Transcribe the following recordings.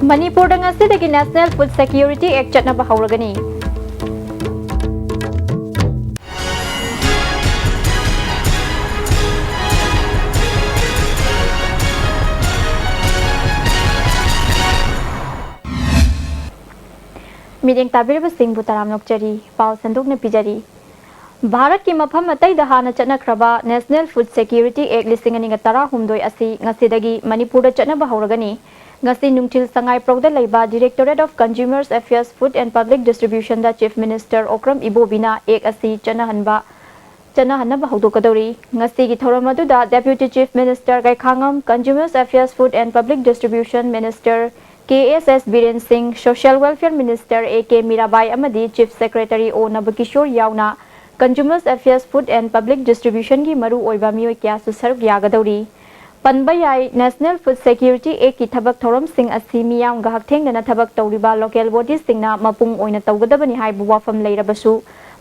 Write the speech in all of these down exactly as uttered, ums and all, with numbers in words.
ꯃꯅꯤꯄꯨꯔꯗ ꯉꯁꯤꯗꯒꯤ National Food Security Act ꯆꯠꯅꯕ ꯍꯧꯔꯒꯅꯤ꯫ ꯃꯤꯠꯌꯦꯡ ꯇꯥꯕꯤꯔꯤꯕꯁꯤꯡꯕꯨ ꯇꯔꯥꯝꯅ ꯑꯣꯛꯆꯔꯤ꯫ ꯄꯥꯎ ꯁꯟꯗꯣꯛꯅ ꯄꯤꯖꯔꯤ꯫ ꯚꯥꯔꯠꯀꯤ ꯃꯐꯝ ꯑꯇꯩꯗ ꯍꯥꯟꯅ ꯆꯠꯅꯈ꯭ꯔꯕ National Food Security Act ꯂꯤꯁꯤꯡ ꯑꯅꯤꯒ ꯇꯔꯥꯍꯨꯝꯗꯣꯏ ꯑꯁꯤ ꯉꯁꯤꯗꯒꯤ ꯃꯅꯤꯄꯨꯔꯗ ꯆꯠꯅꯕ ꯍꯧꯔꯒꯅꯤ꯫ ꯉꯁꯤ ꯅꯨꯡꯊꯤꯜ ꯁꯉꯥꯏꯄ꯭ꯔꯧꯗ ꯂꯩꯕ Directorate of Consumer Affairs, Food and Public Distribution the Chief Minister Okram ꯏꯕꯣꯕꯤꯅ Act ꯑꯁꯤ ꯆꯠꯅꯍꯟꯕ, ꯆꯠꯅꯍꯟꯅꯕ ꯍꯧꯗꯣꯛꯀꯗꯧꯔꯤ꯫ ꯉꯁꯤꯒꯤ ꯊꯧꯔꯝ ꯑꯗꯨꯗ Deputy Chief Minister ꯒꯩꯈꯥꯉꯝ, Consumer Affairs, Food and Public Distribution Minister ꯀꯦ ꯑꯦꯁ ꯑꯦꯁ ꯕꯤꯔꯦꯟ ꯁꯤꯡ, Social Welfare Minister A K Mirabai ꯑꯃꯗꯤ Chief Secretary ꯑꯣ ꯅꯕꯀꯤꯁꯣꯔ ꯌꯥꯎꯅ Consumer Affairs, Food and Public Distribution ꯒꯤ ꯃꯔꯨꯑꯣꯏꯕ ꯃꯤꯑꯣꯏ ꯀꯌꯥꯁꯨ ꯁꯔꯨꯛ ꯌꯥꯒꯗꯧꯔꯤ꯫ ꯄꯟꯕ ꯌꯥꯏ, National Food Security Act ꯀꯤ ꯊꯕꯛ ꯊꯧꯔꯝꯁꯤꯡ ꯑꯁꯤ ꯃꯤꯌꯥꯝꯒ ꯍꯛꯊꯦꯡꯅꯅ ꯊꯕꯛ ꯇꯧꯔꯤꯕ local body ꯁꯤꯡꯅ ꯃꯄꯨꯡ ꯑꯣꯏꯅ ꯇꯧꯒꯗꯕꯅꯤ ꯍꯥꯏꯕ ꯋꯥꯐꯝ ꯂꯩꯔꯕꯁꯨ,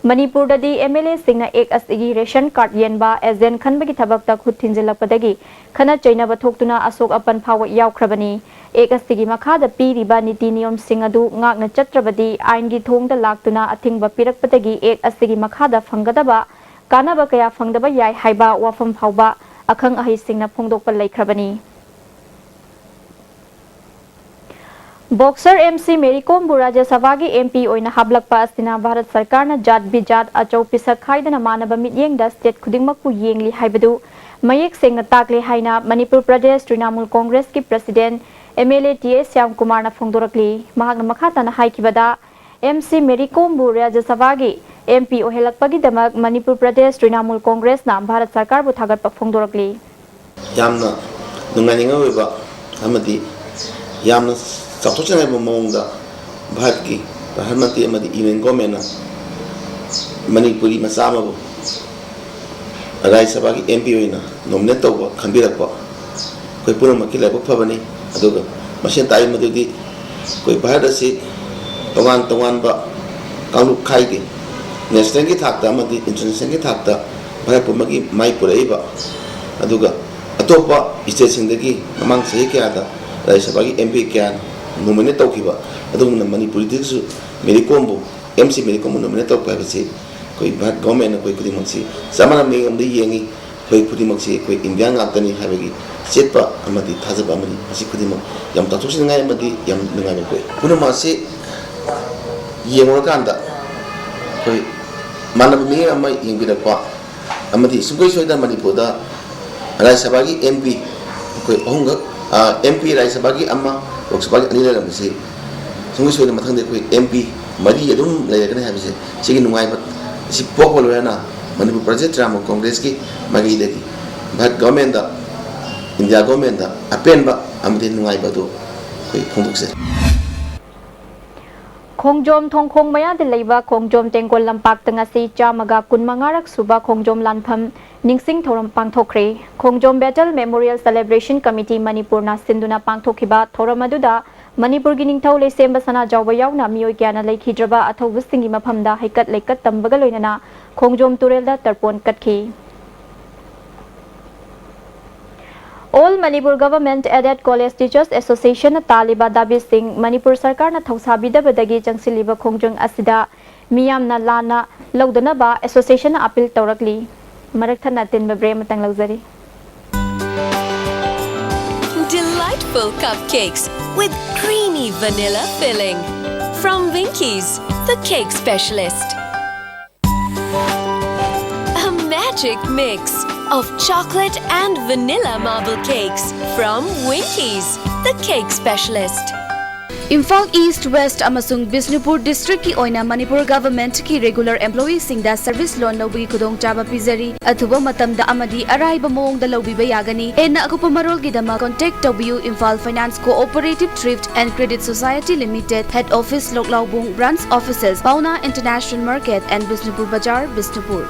ꯃꯅꯤꯄꯨꯔꯗꯗꯤ ꯑꯦꯝ ꯑꯦꯜ ꯑꯦ ꯁꯤꯡꯅ Act ꯑꯁꯤꯒꯤ ration card ꯌꯦꯟꯕ, agent ꯈꯟꯕꯒꯤ ꯊꯕꯛꯇ ꯈꯨꯠ ꯊꯤꯟꯖꯤꯜꯂꯛꯄꯗꯒꯤ ꯈꯠꯅ ꯆꯩꯅꯕ ꯊꯣꯛꯇꯨꯅ ꯑꯁꯣꯛ ꯑꯄꯟ ꯐꯥꯎꯕ ꯌꯥꯎꯈ꯭ꯔꯕꯅꯤ꯫ Act ꯑꯁꯤꯒꯤ ꯃꯈꯥꯗ ꯄꯤꯔꯤꯕ ꯅꯤꯇꯤ ꯅꯤꯌꯣꯝꯁꯤꯡ ꯑꯗꯨ ꯉꯥꯛꯅ ꯆꯠꯇ꯭ꯔꯕꯗꯤ ꯑꯥꯏꯟꯒꯤ ꯊꯣꯡꯗ ꯂꯥꯛꯇꯨꯅ ꯑꯊꯤꯡꯕ ꯄꯤꯔꯛꯄꯗꯒꯤ Act ꯑꯁꯤꯒꯤ ꯃꯈꯥꯗ ꯐꯪꯒꯗꯕ ꯀꯥꯟꯅꯕ ꯀꯌꯥ ꯐꯪꯗꯕ ꯌꯥꯏ ꯍꯥꯏꯕ ꯋꯥꯐꯝ ꯐꯥꯎꯕ ꯑꯈꯪ ꯑꯍꯩꯁꯤꯡꯅ ꯐꯣꯡꯗꯣꯛꯄ ꯂꯩꯈ꯭ꯔꯕꯅꯤ꯫ Boxer ꯑꯦꯝ ꯁꯤ ꯃꯦꯔꯤ ꯀꯣꯝꯕꯨ ꯔꯥꯖ꯭ꯌ ꯁꯚꯥꯒꯤ ꯑꯦꯝ ꯄꯤ ꯑꯣꯏꯅ ꯍꯥꯞꯂꯛꯄ ꯑꯁꯤꯅ ꯚꯥꯔꯠ ꯁꯔꯀꯥꯔꯅ ꯖꯥꯠ ꯕꯤꯖꯥꯠ, ꯑꯆꯧ ꯄꯤꯁꯛ ꯈꯥꯏꯗꯅ ꯃꯥꯟꯅꯕ ꯃꯤꯠꯌꯦꯡꯗ state ꯈꯨꯗꯤꯡꯃꯛꯄꯨ ꯌꯦꯡꯂꯤ ꯍꯥꯏꯕꯗꯨ ꯃꯌꯦꯛ ꯁꯦꯡꯅ ꯇꯥꯛꯂꯦ ꯍꯥꯏꯅ ꯃꯅꯤꯄꯨꯔ ꯄ꯭ꯔꯗꯦꯁ ꯇ꯭ꯔꯤꯅꯥꯃꯨꯜ ꯀꯣꯡꯒ꯭ꯔꯦꯁꯀꯤ president M L A T S Shyam ꯀꯨꯃꯥꯔꯅ ꯐꯣꯡꯗꯣꯔꯛꯂꯤ꯫ ꯃꯍꯥꯛꯅ ꯃꯈꯥ ꯇꯥꯅ ꯍꯥꯏꯈꯤꯕꯗ, ꯑꯦꯝ ꯁꯤ ꯃꯦꯔꯤ ꯀꯣꯝꯕꯨ ꯔꯥꯖ꯭ꯌ ꯁꯚꯥꯒꯤ ꯑꯦꯝ ꯄꯤ ꯑꯣꯏꯍꯜꯂꯛꯄꯒꯤꯗꯃꯛ ꯃꯅꯤꯄꯨꯔ ꯄ꯭ꯔꯗꯦꯁ ꯇ꯭ꯔꯤꯅꯥꯃꯨꯜ ꯀꯣꯡꯒ꯭ꯔꯦꯁꯅ ꯚꯥꯔꯠ ꯁꯔꯀꯥꯔꯕꯨ ꯊꯥꯒꯠꯄ ꯐꯣꯡꯗꯣꯔꯛꯂꯤ꯫ ꯌꯥꯝꯅ ꯅꯨꯡꯉꯥꯏꯅꯤꯡꯉꯥꯏ ꯑꯣꯏꯕ ꯑꯃꯗꯤ ꯌꯥꯝꯅ ꯆꯥꯎꯊꯣꯛꯆꯅꯤꯡꯉꯥꯏ ꯑꯣꯏꯕ ꯃꯑꯣꯡꯗ ꯚꯥꯔꯠꯀꯤ ꯄ꯭ꯔꯙꯥꯟ ꯃꯟꯇ꯭ꯔꯤ ꯑꯃꯗꯤ ꯌꯨꯅꯤꯌꯟ ꯒꯣꯔꯃꯦꯟꯅ ꯃꯅꯤꯄꯨꯔꯤ ꯃꯆꯥ ꯑꯃꯕꯨ ꯔꯥꯖ꯭ꯌ ꯁꯚꯥꯒꯤ ꯑꯦꯝ ꯄꯤ ꯑꯣꯏꯅ nominate ꯇꯧꯕ ꯈꯟꯕꯤꯔꯛꯄ ꯑꯩꯈꯣꯏ ꯄꯨꯝꯅꯃꯛꯀꯤ ꯂꯥꯏꯕꯛ ꯐꯕꯅꯤ꯫ ꯑꯗꯨꯒ ꯃꯁꯤꯅ ꯇꯥꯛꯏ ꯃꯗꯨꯗꯤ ꯑꯩꯈꯣꯏ ꯚꯥꯔꯠ ꯑꯁꯤ ꯇꯣꯉꯥꯟ ꯇꯣꯉꯥꯟꯕ ꯀꯥꯡꯂꯨꯞ ꯈꯥꯏꯗꯦ, national ꯒꯤ ꯊꯥꯛꯇ ꯑꯃꯗꯤ international ꯒꯤ ꯊꯥꯛꯇ ꯚꯥꯔꯠ ꯄꯨꯝꯕꯒꯤ ꯃꯥꯏ ꯄꯨꯔꯛꯏꯕ, ꯑꯗꯨꯒ ꯑꯇꯣꯞꯄ state ꯁꯤꯡꯗꯒꯤ ꯃꯃꯥꯡ ꯆꯍꯤ ꯀꯌꯥꯗ ꯔꯥꯖ꯭ꯌ ꯁꯚꯥꯒꯤ ꯑꯦꯝ ꯄꯤ ꯀꯌꯥꯅ Nominate ꯇꯧꯈꯤꯕ, ꯑꯗꯨꯒꯨꯝꯅ ꯃꯅꯤꯄꯨꯔꯤꯗꯒꯤꯁꯨ Mary ꯀꯣꯝꯕꯨ, M C Mary ꯀꯣꯝꯕꯨ nominate ꯇꯧꯔꯛꯄ ꯍꯥꯏꯕꯁꯤ ꯑꯩꯈꯣꯏ ꯚꯥꯔꯠ ꯒꯣꯔꯃꯦꯟꯅ ꯑꯩꯈꯣꯏ ꯈꯨꯗꯤꯡꯃꯛꯁꯤ ꯆꯞ ꯃꯥꯟꯅꯕ ꯃꯤꯠꯌꯦꯡ ꯑꯃꯗ ꯌꯦꯡꯉꯤ꯫ ꯑꯩꯈꯣꯏ ꯈꯨꯗꯤꯡꯃꯛꯁꯤ ꯑꯩꯈꯣꯏ ꯏꯟꯗꯤꯌꯥ ꯉꯥꯛꯇꯅꯤ ꯍꯥꯏꯕꯒꯤ ꯆꯦꯠꯄ ꯑꯃꯗꯤ ꯊꯥꯖꯕ ꯑꯃꯅꯤ꯫ ꯃꯁꯤ ꯈꯨꯗꯤꯡꯃꯛ ꯌꯥꯝ ꯆꯥꯎꯊꯣꯛꯆꯅꯤꯡꯉꯥꯏ ꯑꯃꯗꯤ ꯌꯥꯝ ꯅꯨꯡꯉꯥꯏꯕ ꯄꯣꯛꯏ꯫ ꯄꯨꯝꯅꯃꯛ ꯑꯁꯤ ꯌꯦꯡꯂꯨꯔꯀꯥꯟꯗ ꯑꯩꯈꯣꯏ ꯃꯥꯟꯅꯕ ꯃꯤꯠꯌꯦꯡ ꯑꯃ ꯌꯦꯡꯕꯤꯔꯛꯄ ꯑꯃꯗꯤ ꯁꯨꯡꯁꯣꯏ ꯁꯣꯏꯗꯅ ꯃꯅꯤꯄꯨꯔꯗ ꯔꯥꯖ꯭ꯌ ꯁꯚꯥꯒꯤ ꯑꯦꯝ ꯄꯤ ꯑꯩꯈꯣꯏ ꯑꯍꯨꯝꯈꯛ, ꯑꯦꯝ ꯄꯤ ꯔꯥꯖ꯭ꯌ ꯁꯚꯥꯒꯤ ꯑꯃ, ꯂꯣꯛ ꯁꯚꯥꯒꯤ ꯑꯅꯤ ꯂꯩꯔꯝꯕꯁꯤ ꯁꯨꯡꯁꯣꯏ ꯁꯣꯏꯗꯅ ꯃꯊꯪꯗ ꯑꯩꯈꯣꯏ ꯑꯦꯝ ꯄꯤ ꯃꯔꯤ ꯑꯗꯨꯝ ꯂꯩꯔꯒꯅꯤ ꯍꯥꯏꯕꯁꯦ, ꯁꯤꯒꯤ ꯅꯨꯡꯉꯥꯏꯕ ꯑꯁꯤ ꯄꯣꯛꯄ ꯂꯣꯏꯅꯅ ꯃꯅꯤꯄꯨꯔ ꯄ꯭ꯔꯖꯥ ꯇ꯭ꯔꯥꯃꯨꯛ ꯀꯣꯡꯒ꯭ꯔꯦꯁꯀꯤ ꯃꯥꯏꯀꯩꯗꯒꯤ ꯚꯥꯔꯠ ꯒꯣꯔꯃꯦꯟꯗ, ꯏꯟꯗꯤꯌꯥ ꯒꯣꯔꯃꯦꯟꯗ ꯑꯄꯦꯟꯕ ꯑꯃꯗꯤ ꯅꯨꯡꯉꯥꯏꯕ ꯑꯗꯨ ꯑꯩꯈꯣꯏ ꯐꯣꯡꯗꯣꯛꯆꯔꯤ꯫ ꯈꯣꯡꯖꯣꯝ ꯊꯣꯡꯈꯣꯡ ꯃꯌꯥꯗ ꯂꯩꯕ ꯈꯣꯡꯖꯣꯝ ꯇꯦꯡꯒꯣꯜ ꯂꯝꯄꯥꯛꯇ ꯉꯁꯤ ꯆꯥꯝꯃꯒ ꯀꯨꯟꯃꯉꯥꯔꯛ ꯁꯨꯕ ꯈꯣꯡꯖꯣꯝ ꯂꯥꯟꯐꯝ ꯅꯤꯡꯁꯤꯡ ꯊꯧꯔꯝ ꯄꯥꯡꯊꯣꯛꯈ꯭ꯔꯦ꯫ ꯈꯣꯡꯖꯣꯝ Battle Memorial Celebration Committee ꯃꯅꯤꯄꯨꯔꯅ ꯁꯤꯟꯗꯨꯅ ꯄꯥꯡꯊꯣꯛꯈꯤꯕ ꯊꯧꯔꯝ ꯑꯗꯨꯗ ꯃꯅꯤꯄꯨꯔꯒꯤ ꯅꯤꯡꯊꯧ ꯂꯩꯁꯦꯝꯕ ꯁꯅꯥꯖꯥꯎꯕ ꯌꯥꯎꯅ ꯃꯤꯑꯣꯏ ꯀꯌꯥꯅ ꯂꯩꯈꯤꯗ꯭ꯔꯕ ꯑꯊꯧꯕꯁꯤꯡꯒꯤ ꯃꯐꯝꯗ ꯍꯩꯀꯠ ꯂꯩꯀꯠ ꯇꯝꯕꯒ ꯂꯣꯏꯅꯅ ꯈꯣꯡꯖꯣꯝ ꯇꯨꯔꯦꯜꯗ ꯇꯔꯄꯣꯟ ꯀꯠꯈꯤ꯫ All Manipur Government Aided College Teachers Associationꯅ ꯇꯥꯜꯂꯤꯕ ꯗꯥꯕꯤꯁꯤꯡ Manipur ꯁꯔꯀꯥꯔꯅ ꯊꯧꯁꯥꯕꯤꯗꯕꯗꯒꯤ ꯆꯪꯁꯤꯜꯂꯤꯕ ꯈꯣꯡꯖꯪ ꯑꯁꯤꯗ ꯃꯤꯌꯥꯝꯅ ꯂꯥꯟꯅ ꯂꯧꯗꯅꯕ associationꯅ appeal ꯇꯧꯔꯛꯂꯤ꯫ ꯃꯔꯛ ꯊꯠꯅ ꯑꯇꯦꯟꯕ break ꯑꯃꯇꯪ ꯂꯧꯖꯔꯤ꯫ Delightful cupcakes with creamy vanilla filling. From Winkies, the cake specialist. A magic mix of chocolate and vanilla marble cakes from Winkies, the cake specialist. Imphal east, West ꯑꯃꯁꯨꯡ ꯕꯤꯁꯅꯨꯄꯨꯔ ꯗꯤꯁ꯭ꯠꯔꯤꯛꯀꯤ ꯑꯣꯏꯅ ꯃꯅꯤꯄꯨꯔ ꯒꯚꯔꯟꯃꯦꯟꯠꯀꯤ ꯔꯤꯒꯨꯂꯔ ꯑꯦꯝꯄ꯭ꯂꯣꯌꯤꯁꯤꯡꯗ ꯁꯔꯚꯤꯁ ꯂꯣꯟ ꯂꯧꯕꯒꯤ ꯈꯨꯗꯣꯡꯆꯥꯕ ꯄꯤꯖꯔꯤ꯫ ꯑꯊꯨꯕ ꯃꯇꯝꯗ ꯑꯃꯗꯤ ꯑꯔꯥꯏꯕ ꯃꯑꯣꯡꯗ ꯂꯧꯕꯤꯕ ꯌꯥꯒꯅꯤ꯫ ꯍꯦꯟꯅ ꯑꯀꯨꯞꯄ ꯃꯔꯣꯜꯒꯤꯗꯃꯛ ꯀꯣꯟꯇꯦꯛ ꯇꯧꯕꯤꯌꯨ, Imphal Finance Cooperative Thrift and Credit Society Limited, Head Office, Loklaubung, Branch Offices, Paona International Market and Bishnupur Bazar, Bishnupur.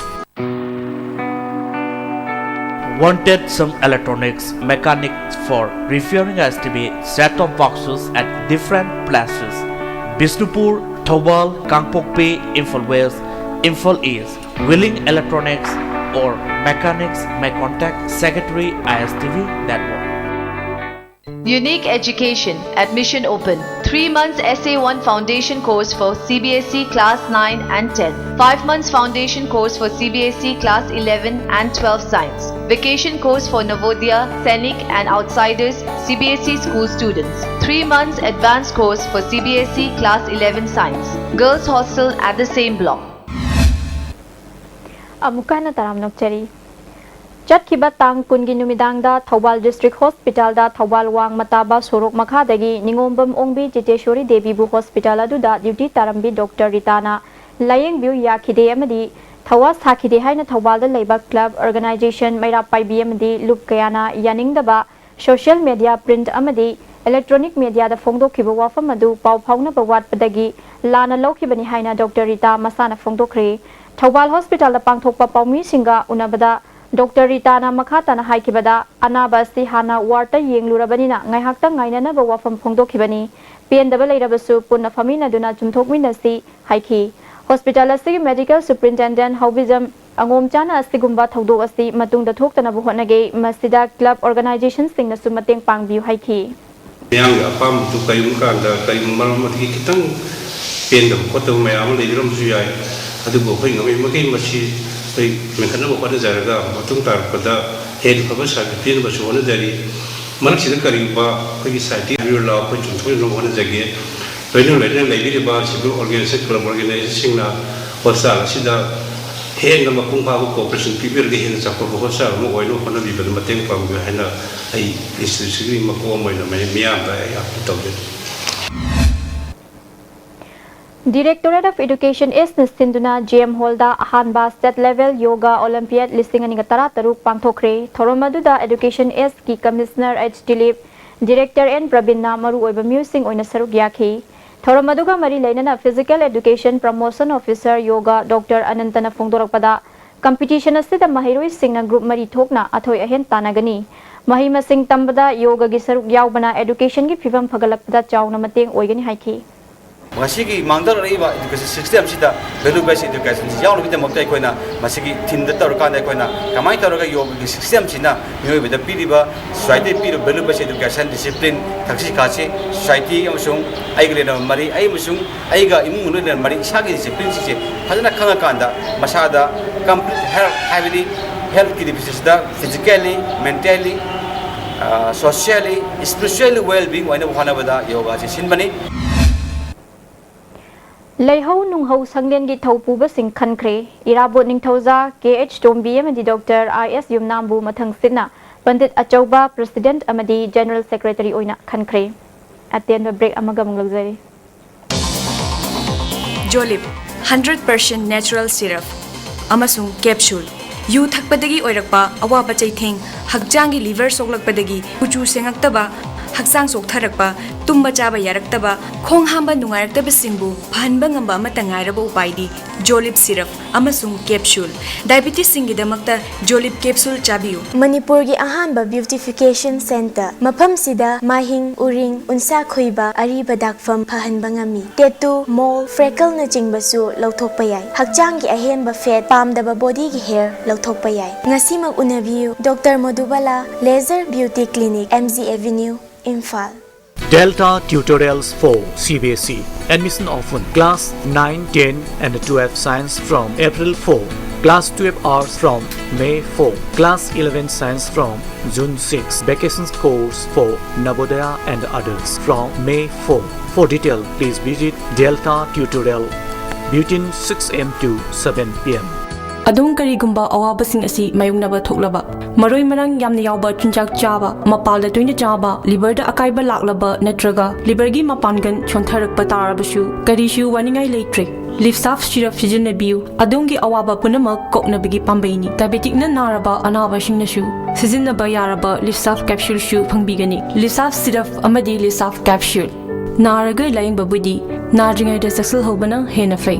Wanted some electronics mechanics for repairing S T V set-top boxes at different places: Bishnupur, Thoubal, Kangpokpi, Imphal West, Imphal East. Willing electronics or mechanics may contact Secretary I S T V Network. Unique Education, admission open. Three months S A one foundation course for C B S E class nine and ten. Five months foundation course for C B S E class eleven and twelve science. Vacation course for Navodaya, Sainik and outsiders C B S E school students. Three months advanced course for C B S E class eleven science. Girls hostel at the same block. ꯑꯃꯨꯛꯀ ꯍꯟꯅ ꯇꯔꯥꯝꯅ ꯑꯣꯛꯆꯔꯤ꯫ ꯆꯠꯈꯤꯕ ꯇꯥꯡ ꯀꯨꯟꯒꯤ ꯅꯨꯃꯤꯗꯥꯡꯗ Thoubal district ꯍꯣꯁꯄꯤꯇꯥꯜꯗ ꯊꯧꯕꯥꯜ ꯋꯥꯡꯃ ꯇꯥꯕ ꯁꯣꯔꯣꯛ ꯃꯈꯥꯗꯒꯤ ꯅꯤꯉꯣꯝꯕꯝ ꯑꯣꯡꯕꯤ ꯖꯤꯇꯦꯁꯣꯔꯤ ꯗꯦꯕꯤꯕꯨ ꯍꯣꯁꯄꯤꯇꯥꯜ ꯑꯗꯨꯗ ꯗ꯭ꯌꯨꯇꯤ ꯇꯥꯔꯝꯕꯤ ꯗꯣꯛꯇꯔ ꯔꯤꯇꯥꯅ ꯂꯥꯌꯦꯡꯕꯤꯌꯨ ꯌꯥꯈꯤꯗꯦ ꯑꯃꯗꯤ ꯊꯋꯥ ꯁꯥꯈꯤꯗꯦ ꯍꯥꯏꯅ ꯊꯧꯕꯥꯜꯗ ꯂꯩꯕ ꯀ꯭ꯂꯕ, ꯑꯣꯔꯒꯅꯥꯏꯖꯦꯁꯟ, ꯃꯩꯔꯥ ꯄꯥꯏꯕꯤ ꯑꯃꯗꯤ ꯂꯨꯞ ꯀꯌꯥꯅ ꯌꯥꯅꯤꯡꯗꯕ ꯁꯣꯁꯤꯌꯦꯜ ꯃꯦꯗꯤꯌꯥ, ꯄ꯭ꯔꯤꯟꯠ ꯑꯃꯗꯤ ꯏꯂꯦꯛꯇ꯭ꯔꯣꯅꯤꯛ ꯃꯦꯗꯤꯌꯥꯗ ꯐꯣꯡꯗꯣꯛꯈꯤꯕ ꯋꯥꯐꯝ ꯑꯗꯨ ꯄꯥꯎ ꯐꯥꯎꯅꯕ ꯋꯥꯠꯄꯗꯒꯤ ꯂꯥꯟꯅ ꯂꯧꯈꯤꯕꯅꯤ ꯍꯥꯏꯅ ꯗꯣꯛꯇꯔ ꯔꯤꯇꯥ ꯃꯁꯥꯅ ꯐꯣꯡꯗꯣꯛꯈ꯭ꯔꯦ꯫ ꯊꯧꯕꯥꯜ ꯍꯣꯁꯄꯤꯇꯥꯜꯗ ꯄꯥꯡꯊꯣꯛꯄ ꯄꯥꯎꯃꯤꯁꯤꯡꯒ ꯎꯅꯕꯗ ꯗꯣꯛꯇꯔ ꯔꯤꯇꯥꯅ ꯃꯈꯥ ꯇꯥꯅ ꯍꯥꯏꯈꯤꯕꯗ, ꯑꯅꯥꯕ ꯑꯁꯤ ꯍꯥꯟꯅ ꯋꯥꯔꯗꯇ ꯌꯦꯡꯂꯨꯔꯕꯅꯤꯅ ꯉꯥꯏꯍꯥꯛꯇꯪ ꯉꯥꯏꯅꯅꯕ ꯋꯥꯐꯝ ꯐꯣꯡꯗꯣꯛꯈꯤꯕꯅꯤ꯫ ꯄꯦꯟꯗꯕ ꯂꯩꯔꯕꯁꯨ ꯄꯨꯟꯅ ꯐꯝꯃꯤꯟꯅꯗꯨꯅ ꯆꯨꯝꯊꯣꯛꯃꯤꯟꯅꯁꯤ ꯍꯥꯏꯈꯤ꯫ ꯍꯣꯁꯄꯤꯇꯥꯜ ꯑꯁꯤꯒꯤ ꯃꯦꯗꯤꯀꯦꯜ ꯁꯨꯄ꯭ꯔꯤꯟꯇꯦꯟꯗꯦꯟꯠ ꯍꯥꯎꯕꯤꯖꯝ ꯑꯉꯣꯝꯆꯥꯅ ꯑꯁꯤꯒꯨꯝꯕ ꯊꯧꯗꯣꯛ ꯑꯁꯤ ꯃꯇꯨꯡꯗ ꯊꯣꯛꯇꯅꯕ ꯍꯣꯠꯅꯒꯦ, ꯃꯁꯤꯗ ꯀ꯭ꯂꯕ ꯑꯣꯔꯒꯅꯥꯏꯖꯦꯁꯟꯁꯤꯡꯅꯁꯨ ꯃꯇꯦꯡ ꯄꯥꯡꯕꯤꯌꯨ ꯍꯥꯏꯈꯤ꯫ ꯃꯤꯌꯥꯝꯒꯤ ꯑꯄꯥꯝꯕꯗꯨ ꯀꯔꯤꯒꯨꯝꯕ ꯀꯥꯟꯗ ꯀꯔꯤꯒꯨꯝꯕ ꯃꯔꯝ ꯑꯃꯗꯒꯤ ꯈꯤꯇꯪ ꯄꯦꯟꯗꯕ ꯈꯣꯠꯇꯕ ꯃꯌꯥꯝ ꯑꯃ ꯂꯩꯕꯤꯔꯝꯕꯁꯨ ꯌꯥꯏ꯫ ꯑꯗꯨꯕꯨ ꯑꯩꯈꯣꯏ ꯉꯝꯃꯤ ꯃꯈꯩ ꯃꯁꯤ ꯑꯩꯈꯣꯏ ꯃꯦꯟꯈꯠꯅꯕ ꯍꯣꯠꯅꯖꯔꯒ ꯃꯇꯨꯡ ꯇꯥꯔꯛꯄꯗ ꯍꯦꯟꯅ ꯐꯕ ꯁꯥꯔꯚꯤꯁ ꯄꯤꯅꯕꯁꯨ ꯍꯣꯠꯅꯖꯔꯤ꯫ ꯃꯔꯛꯁꯤꯗ ꯀꯔꯤꯒꯨꯝꯕ ꯑꯩꯈꯣꯏꯒꯤ ꯁꯥꯏꯠꯇꯒꯤ ꯍꯥꯏꯕꯤꯔꯨ ꯂꯥꯎ, ꯑꯩꯈꯣꯏ ꯆꯨꯝꯊꯣꯛꯅꯕ ꯍꯣꯠꯅꯖꯒꯦ꯫ ꯂꯣꯏꯅ ꯂꯣꯏꯅꯅ ꯂꯩꯕꯤꯔꯤꯕ ꯁꯤꯚꯤꯜ ꯑꯣꯔꯒꯅꯥꯏꯖꯦꯁꯟ, ꯀ꯭ꯂꯕ ꯑꯣꯔꯒꯅꯥꯏꯖꯦꯁꯟꯁꯤꯡꯅ ꯍꯣꯁꯄꯤꯇꯥꯜ ꯑꯁꯤꯗ ꯍꯦꯟꯅ ꯃꯄꯨꯡ ꯐꯥꯕ ꯀꯣꯑꯣꯄꯔꯦꯁꯟ ꯄꯤꯕꯤꯔꯒ ꯍꯦꯟꯅ ꯆꯥꯎꯈꯠꯄ ꯍꯣꯁꯄꯤꯇꯥꯜ ꯑꯃ ꯑꯣꯏꯅꯕ ꯍꯣꯠꯅꯕꯤꯕꯗ ꯃꯇꯦꯡ ꯄꯥꯡꯕꯤꯌꯨ ꯍꯥꯏꯅ ꯑꯩ ꯏꯟꯁꯇꯤꯇ꯭ꯌꯨꯠꯁꯤꯒꯤ ꯃꯀꯣꯛ ꯑꯃ ꯑꯣꯏꯅ ꯃꯌꯥꯝ-, ꯃꯤꯌꯥꯝꯗ ꯑꯩ ꯑꯥꯄꯤꯜ ꯇꯧꯖꯔꯤ꯫ Directorate of Education Eastꯅ ꯁꯤꯟꯗꯨꯅ ꯖꯤ ꯑꯦꯝ ꯍꯣꯜꯗ ꯑꯍꯥꯟꯕ ꯁ꯭ꯇꯦꯠ ꯂꯦꯚꯦꯜ ꯌꯣꯒꯥ ꯑꯣꯂꯤꯝꯄꯤꯌꯥꯗ ꯂꯤꯁꯤꯡ ꯑꯅꯤꯒ ꯇꯔꯥꯇꯔꯨꯛ ꯄꯥꯡꯊꯣꯛꯈ꯭ꯔꯦ꯫ ꯊꯧꯔꯝ ꯑꯗꯨꯗ ꯑꯦꯗꯨꯀꯦꯁꯟ ꯏꯁ꯭ꯠꯀꯤ commissioner H Dilip, director N ꯄ꯭ꯔꯕꯤꯟꯅ ꯃꯔꯨꯑꯣꯏꯕ ꯃꯤꯑꯣꯏꯁꯤꯡ ꯑꯣꯏꯅ ꯁꯔꯨꯛ ꯌꯥꯈꯤ꯫ ꯊꯧꯔꯝ ꯑꯗꯨꯒ ꯃꯔꯤ ꯂꯩꯅꯅ physical education promotion officer yoga doctor ꯑꯅꯟꯇꯅ ꯐꯣꯡꯗꯣꯔꯛꯄꯗ, ꯀꯝꯄꯤꯇꯤꯁꯟ ꯑꯁꯤꯗ ꯃꯍꯩꯔꯣꯏꯁꯤꯡꯅ ꯒ꯭ꯔꯨꯞ ꯃꯔꯤ ꯊꯣꯛꯅ ꯑꯊꯣꯏ ꯑꯍꯦꯟ ꯇꯥꯟꯅꯒꯅꯤ꯫ ꯃꯍꯩ ꯃꯁꯤꯡ ꯇꯝꯕꯗ ꯌꯣꯒꯒꯤ ꯁꯔꯨꯛ ꯌꯥꯎꯕꯅ ꯑꯦꯗꯨꯀꯦꯁꯟꯒꯤ ꯐꯤꯕꯝ ꯐꯒꯠꯂꯛꯄꯗ ꯆꯥꯎꯅ ꯃꯇꯦꯡ ꯑꯣꯏꯒꯅꯤ ꯍꯥꯏꯈꯤ꯫ ꯉꯁꯤꯒꯤ ꯃꯥꯡꯊꯔꯛꯂꯤꯕ education system ꯁꯤꯗ value based education ꯁꯤ ꯌꯥꯎꯅꯕꯒꯤꯗꯃꯛꯇ ꯑꯩꯈꯣꯏꯅ ꯃꯁꯤꯒꯤ theme ꯗ ꯇꯧꯔꯀꯥꯟꯗ ꯑꯩꯈꯣꯏꯅ ꯀꯃꯥꯏꯅ ꯇꯧꯔꯒ ꯌꯣꯒꯒꯤ system ꯁꯤꯅ ꯃꯤꯑꯣꯏꯕꯗ ꯄꯤꯔꯤꯕ, society ꯗ ꯄꯤꯔꯤꯕ value based education, discipline, ꯊꯛꯁꯤ ꯈꯥꯁꯤ, society ꯑꯃꯁꯨꯡ ꯑꯩꯒ ꯂꯩꯅꯕ ꯃꯔꯤ, ꯑꯩ ꯑꯃꯁꯨꯡ ꯑꯩꯒ ꯏꯃꯨꯡ ꯃꯅꯨꯡ ꯂꯩꯅꯕ ꯃꯔꯤ, ꯏꯁꯥꯒꯤ discipline ꯁꯤꯡꯁꯦ ꯐꯖꯅ ꯈꯪꯉꯀꯥꯟꯗ ꯃꯁꯥꯗ complete health, ꯍꯥꯏꯕꯗꯤ health ꯀꯤ deficit ꯁꯤꯗ physically, mentally, ꯑ, socially, spiritually well being ꯑꯣꯏꯅꯕ ꯍꯣꯠꯅꯕꯗ ꯌꯣꯒꯥꯁꯤ ꯁꯤꯟꯕꯅꯤ꯫ ꯂꯩꯍꯧ ꯅꯨꯡꯍꯧ ꯁꯪꯂꯦꯟꯒꯤ ꯊꯧ ꯄꯨꯕꯁꯤꯡ ꯈꯟꯈ꯭ꯔꯦ꯫ ꯏꯔꯥꯕꯣꯠ ꯅꯤꯡꯊꯧꯖꯥ ꯀꯦ ꯑꯩꯆ ꯇꯣꯝꯕꯤ ꯑꯃꯗꯤ ꯗꯣꯛꯇꯔ ꯑꯥꯏ ꯑꯦꯁ ꯌꯨꯝꯅꯥꯝꯕꯨ ꯃꯊꯪꯁꯤꯠꯅ ꯄꯟꯗꯤꯠ ꯑꯆꯧꯕ president ꯑꯃꯗꯤ general secretary ꯑꯣꯏꯅ ꯈꯟꯈ꯭ꯔꯦ꯫ ꯑꯇꯦꯟꯕ break ꯑꯃꯒ ꯑꯃꯨꯛ ꯂꯧꯖꯔꯤ꯫ ꯖꯣꯂꯤꯞ, hundred percent natural syrup ꯑꯃꯁꯨꯡ capsule꯫ ꯌꯨ ꯊꯛꯄꯗꯒꯤ ꯑꯣꯏꯔꯛꯄ ꯑꯋꯥꯕ ꯆꯩꯊꯦꯡ, ꯍꯛꯆꯥꯡꯒꯤ liver ꯁꯣꯛꯂꯛꯄꯗꯒꯤ ꯀꯨꯆꯨ ꯁꯦꯡꯉꯛꯇꯕ, ꯍꯛꯆꯥꯡ ꯆꯣꯛꯊꯔꯛꯄ, ꯇꯨꯝꯕ ꯆꯥꯕ ꯌꯥꯔꯛꯇꯕ, ꯈꯣꯡ ꯍꯥꯝꯕ ꯅꯨꯡꯉꯥꯏꯔꯛꯇꯕꯁꯤꯡꯕꯨ ꯐꯍꯟꯕ ꯉꯝꯕ ꯑꯃꯠꯇ ꯉꯥꯏꯔꯕ ꯎꯄꯥꯏꯗꯤ ꯖꯣꯂꯤꯞ syrup ꯑꯃꯁꯨꯡ capsule꯫ Diabetes ꯁꯤꯡꯒꯤꯗꯃꯛꯇ ꯖꯣꯂꯤꯞ capsule ꯆꯥꯕꯤꯌꯨ꯫ ꯃꯅꯤꯄꯨꯔꯒꯤ ꯑꯍꯥꯟꯕ beautification centre꯫ ꯃꯐꯝꯁꯤꯗ ꯃꯥꯏꯍꯤꯡ, ꯎꯔꯤꯡ, ꯎꯟꯁꯥ ꯈꯨꯏꯕ, ꯑꯔꯤꯕ ꯗꯥꯛꯐꯝ ꯐꯍꯟꯕ ꯉꯝꯃꯤ꯫ Tattoo, mole, freckle ꯅꯆꯤꯡꯕꯁꯨ ꯂꯧꯊꯣꯛꯄ ꯌꯥꯏ꯫ ꯍꯛꯆꯥꯡꯒꯤ ꯑꯍꯦꯟꯕ fat, ꯄꯥꯝꯗꯕ body ꯒꯤ hair ꯂꯧꯊꯣꯛꯄ ꯌꯥꯏ꯫ ꯉꯁꯤꯃꯛ ꯎꯅꯕꯤꯌꯨ, Doctor Madhubala Laser Beauty Clinic, M G Avenue, Imphal꯫ Delta Tutorials for C B S E. Admission open. Class nine, ten and twelve science from April four. Class twelve arts from May four. Class eleven science from June six. Vacation course for Navodaya and others from May four. For detail, please visit Delta Tutorial between six A M to seven P M. ꯑꯗꯣꯝ ꯀꯔꯤꯒꯨꯝꯕ ꯑꯋꯥꯕꯁꯤꯡ ꯑꯁꯤ ꯃꯥꯌꯣꯛꯅꯕ ꯊꯣꯛꯂꯕ, ꯃꯔꯣꯏ ꯃꯔꯥꯡ ꯌꯥꯝꯅ ꯌꯥꯎꯕ ꯆꯤꯟꯖꯥꯛ ꯆꯥꯕ, ꯃꯄꯥꯜꯗ ꯇꯣꯏꯅ ꯆꯥꯕ, liver ꯗ ꯑꯀꯥꯏꯕ ꯂꯥꯛꯂꯕ ꯅꯠꯇ꯭ꯔꯒ liver ꯒꯤ ꯃꯄꯥꯡꯒꯜ ꯁꯣꯟꯊꯔꯛꯄ ꯇꯥꯔꯕꯁꯨ ꯀꯔꯤꯁꯨ ꯋꯥꯅꯤꯡꯉꯥꯏ ꯂꯩꯇ꯭ꯔꯦ꯫ Lifsaf syrup ꯁꯤꯖꯤꯟꯅꯕꯤꯌꯨ꯫ ꯑꯗꯣꯝꯒꯤ ꯑꯋꯥꯕ ꯄꯨꯝꯅꯃꯛ ꯀꯣꯛꯅꯕꯒꯤ ꯄꯥꯝꯕꯩꯅꯤ꯫ Diabetic ꯅ ꯅꯥꯔꯕ ꯑꯅꯥꯕꯁꯤꯡꯅꯁꯨ ꯁꯤꯖꯤꯟꯅꯕ ꯌꯥꯔꯕ Lifsaf capsule ꯁꯨ ꯐꯪꯕꯤꯒꯅꯤ꯫ Lifsaf syrup ꯑꯃꯗꯤ Lifsaf capsule꯫ ꯅꯥꯔꯒ ꯂꯥꯌꯦꯡꯕꯕꯨꯗꯤ ꯅꯥꯗ꯭ꯔꯤꯉꯩꯗ ꯆꯦꯛꯁꯤꯜꯍꯧꯕꯅ ꯍꯦꯟꯅ ꯐꯩ꯫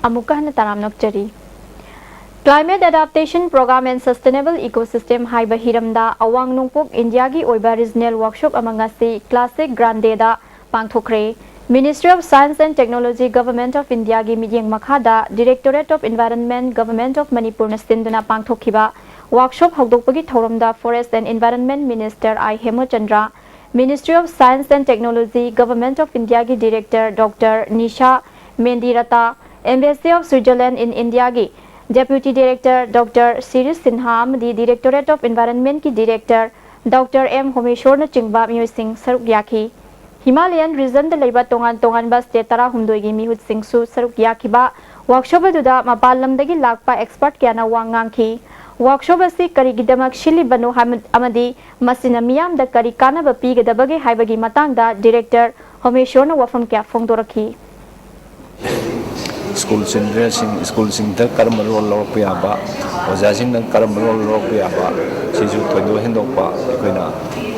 ꯑꯃꯨꯛꯀ ꯍꯟꯅ ꯇꯔꯥꯝꯅ ꯑꯣꯛꯆꯔꯤ꯫ Climate Adaptation Program and Sustainable Ecosystem ꯍꯥꯏꯕ ꯍꯤꯔꯝꯗ ꯑꯋꯥꯡ ꯅꯣꯡꯄꯣꯛ ꯏꯟꯗꯤꯌꯥꯒꯤ ꯑꯣꯏꯕ ꯔꯤꯖꯅꯦꯜ ꯋꯥꯔꯛꯁꯣꯞ ꯑꯃ ꯉꯁꯤ ꯀ꯭ꯂꯥꯁꯤꯛ ꯒ꯭ꯔꯥꯟꯗꯦꯗ ꯄꯥꯡꯊꯣꯛꯈ꯭ꯔꯦ꯫ Ministry of Science and Technology, Government of Indiaꯒꯤ ꯃꯤꯠꯌꯦꯡ ꯃꯈꯥꯗ Directorate of Environment, Government of ꯃꯅꯤꯄꯨꯔꯅ ꯁꯤꯟꯗꯨꯅ ꯄꯥꯡꯊꯣꯛꯈꯤꯕ ꯋꯥꯔꯛꯁꯣꯞ ꯍꯧꯗꯣꯛꯄꯒꯤ ꯊꯧꯔꯝꯗ Forest and Environment Minister I ꯍꯦꯃꯆꯟꯗ꯭ꯔ, Ministry of Science and Technology, Government of Indiaꯒꯤ Director Doctor Nisha Mendiratta, Embassy of Switzerland in Indiaꯒꯤ Deputy Director Doctor Shirish Sinha ꯑꯃꯗꯤ Directorate of Environmentꯀꯤ Director Doctor ꯑꯦꯝ ꯍꯣꯃꯦꯁꯣꯔꯅꯆꯤꯡꯕ ꯃꯤꯑꯣꯏꯁꯤꯡ ꯁꯔꯨꯛ ꯌꯥꯈꯤ꯫ ꯍꯤꯃꯥꯂꯌꯟ ꯔꯤꯖꯟꯗ ꯂꯩꯕ ꯇꯣꯉꯥꯟ ꯇꯣꯉꯥꯟꯕ ꯁ꯭ꯇꯦꯠ ꯇꯔꯥꯍꯨꯝꯗꯣꯏꯒꯤ ꯃꯤꯍꯨꯠꯁꯤꯡꯁꯨ ꯁꯔꯨꯛ ꯌꯥꯈꯤꯕ ꯋꯥꯔꯛꯁꯣꯞ ꯑꯗꯨꯗ ꯃꯄꯥꯟ ꯂꯝꯗꯒꯤ ꯂꯥꯛꯄ ꯑꯦꯛꯁꯄꯔꯠ ꯀꯌꯥꯅ ꯋꯥ ꯉꯥꯡꯈꯤ꯫ ꯋꯥꯔꯛꯁꯣꯞ ꯑꯁꯤ ꯀꯔꯤꯒꯤꯗꯃꯛ ꯁꯤꯜꯂꯤꯕꯅꯣ ꯍꯥꯏꯕ ꯑꯃꯗꯤ ꯃꯁꯤꯅ ꯃꯤꯌꯥꯝꯗ ꯀꯔꯤ ꯀꯥꯟꯅꯕ ꯄꯤꯒꯗꯕꯒꯦ ꯍꯥꯏꯕꯒꯤ ꯃꯇꯥꯡꯗ ꯗꯤꯔꯦꯛꯇꯔ ꯍꯣꯃꯦꯁꯣꯔꯅ ꯋꯥꯐꯝ ꯀꯌꯥ ꯐꯣꯡꯗꯣꯔꯛꯈꯤ꯫ ꯁ꯭ꯀꯨꯜ ꯆꯤꯜꯗ꯭ꯔꯦꯟꯁꯤꯡ ꯁ꯭ꯀꯨꯜꯁꯤꯡꯗ ꯀꯔꯝꯕ ꯔꯣꯜ ꯂꯧꯔꯛꯄ ꯌꯥꯕ, ꯑꯣꯖꯥꯁꯤꯡꯅ ꯀꯔꯝꯕ ꯔꯣꯜ ꯂꯧꯔꯛꯄ ꯌꯥꯕ, ꯁꯤꯁꯨ ꯊꯣꯏꯗꯣꯛ ꯍꯦꯟꯗꯣꯛꯄ ꯑꯩꯈꯣꯏꯅ